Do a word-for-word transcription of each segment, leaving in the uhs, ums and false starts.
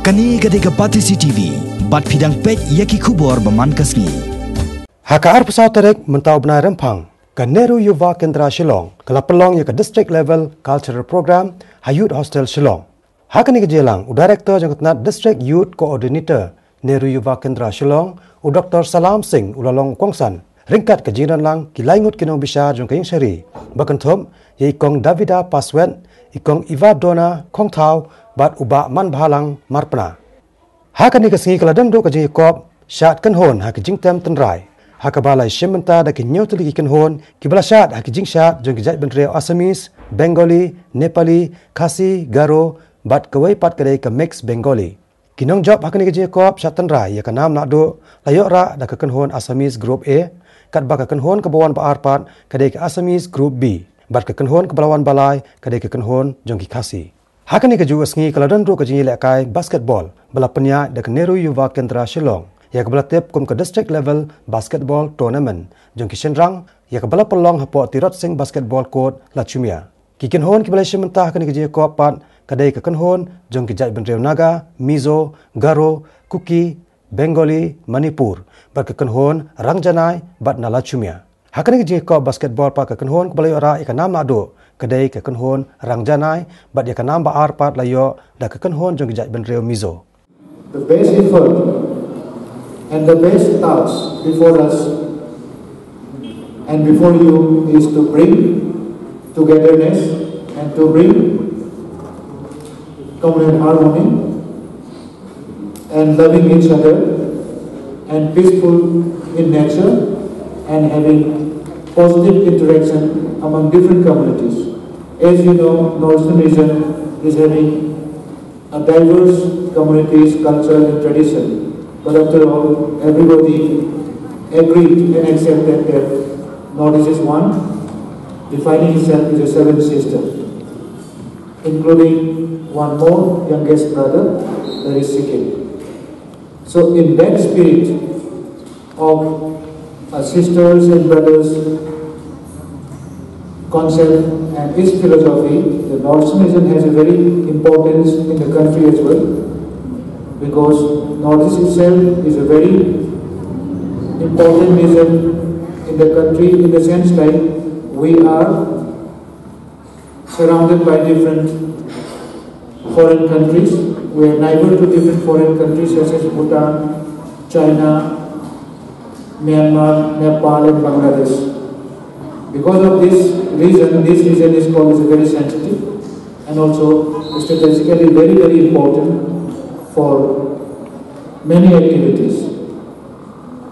Kane ka dei ka Batesi T V, bad phi dang peit ïa ki khubor ba man ka sngi. Ha ka arphew saw tarik mynta u bnai Rymphang, ka Nehru Yuva Kendra Shillong ka la pynlong ïa ka District Level Cultural Program ha Youth Hostel Shillong. Ha kane ka jingialang, u Director jong ka tnat District Youth Coordinator Nehru Yuva Kendra Shillong, u Doctor Salam Singh u la long u kongsan ryngkat ka jingdonlang ki lai ngut ki nongbishar jong ka ïingshari, ba kynthup ïa i Kong Davida Paswet, i Kong Ivadona Khongthaw bad u Bah Manbhalang Marpna. Ha kane ka sngi ka la don ruh ka jingïakop shad kynhun ha ka jingtem tynrai, ha kaba la ïashim bynta da ki hynñiew tylli ki kynhun kiba la shad ha ki jingshad jong ki jaitbynriew Assamese, Bengali, Nepali, Khasi, Garo bad kawei pat ka dei ka Mixed Bengali. Ki nongjop ha kane ka jingïakop shad tynrai ïa ka nam naduh la ïoh rah da ka kynhun Assamese Group A, katba ka kynhun kaba wan ba ar pat ka dei ka Assamese Group B, bad ka kynhun kaba la wan ba lai ka dei ka kynhun jong ki Khasi. Ha kane kajuh ka sngi ka la don ruh ka jingïalehkai basketball ba la pynïaid da ka Nehru Yuva Kendra Shillong, ïa kaba la tip kum ka District Level Basketball Tournament jong ki shynrang, ïa kaba la pynlong hapoh Tirot Singh Basketball Court, Ladchumia. Ki kynhun kiba la ïashim bynta ha kane ka jingïakop pat ka dei ka kynhun jong ki jaitbynriew Naga, Mizo, Garo, Kuki, Bengali, Manipur, bad ka kynhun Rangjanai bad na Ladchumia. Ha kane ka jingïakop basketball pat ka kynhun kaba la ïoh rah ïa ka nam naduh ka dei ka kynhun Rangjanai, bad ïa ka nam ba ar pat la ïoh da ka kynhun jong ki jaitbynriew Mizo. The best effort and the best task before us and before you is to bring togetherness and to bring communal harmony and loving each other and peaceful in nature and having positive interaction among different communities. As you know, Northern region is having a diverse communities, culture and tradition. But after all, everybody agreed and accepted that Northeast is one, defining itself as a seven sister, including one more youngest brother, that is Sikkim. So in that spirit of a sisters and brothers concept and its philosophy, the Northern region has a very importance in the country as well, because Northeast itself is a very important region in the country, in the sense like we are surrounded by different foreign countries. We are neighbor to different foreign countries such as Bhutan, China, Myanmar, Nepal and Bangladesh. Because of this reason, this region is called as a very sensitive and also strategically very, very important for many activities.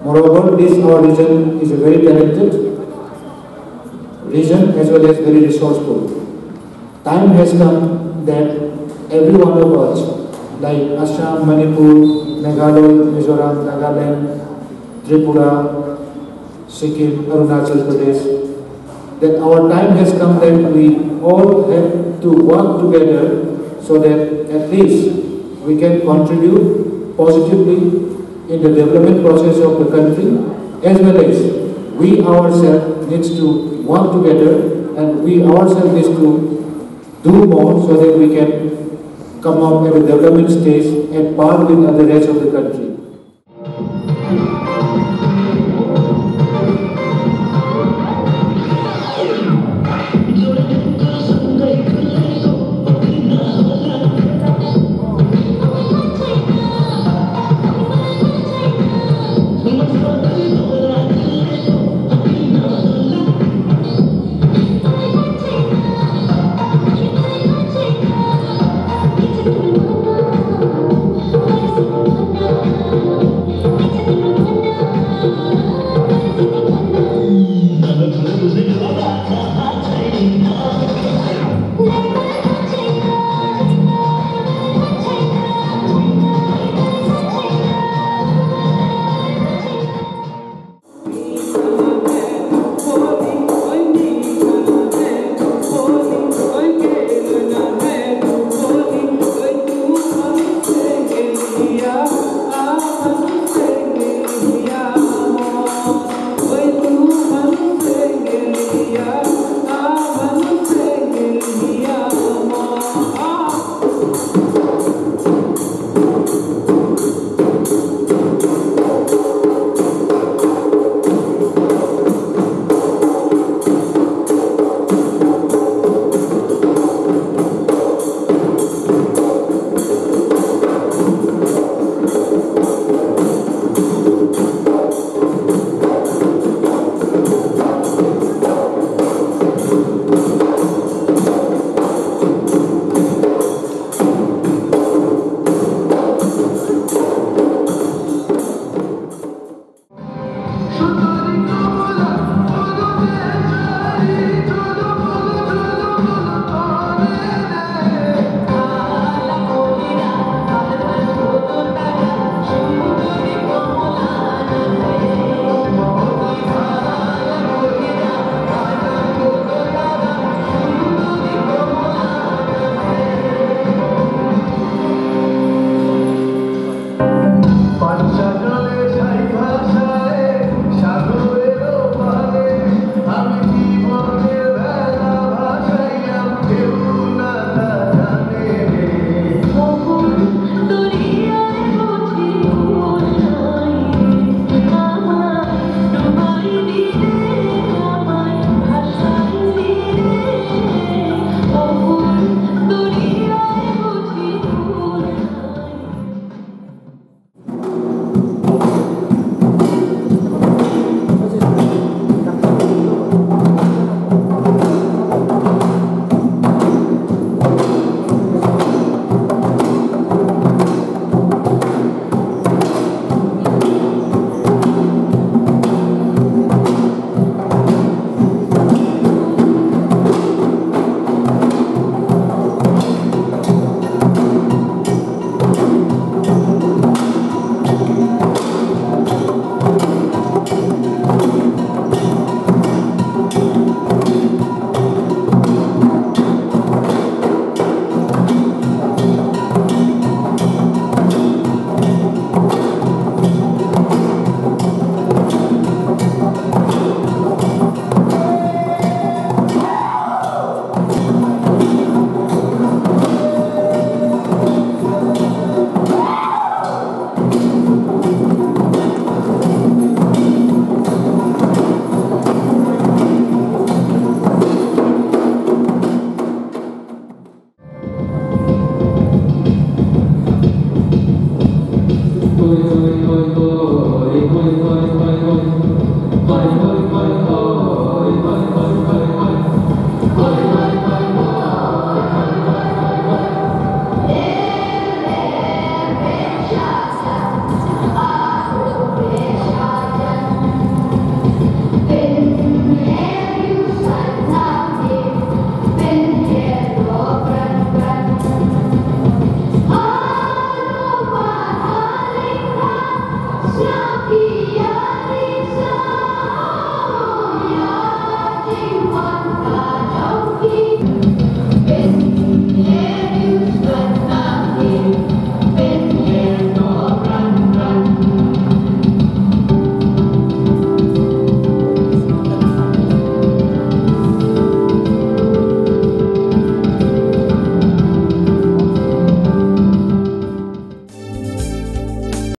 Moreover, this our region is a very talented region as well as very resourceful. Time has come that every one of us, like Assam, Manipur, Meghalaya, Mizoram, Nagaland, Tripura, Sikkim, Arunachal Pradesh, that our time has come that we all have to work together so that at least we can contribute positively in the development process of the country, as well as we ourselves needs to work together and we ourselves needs to do more so that we can come up at a development stage at par with other rest of the country.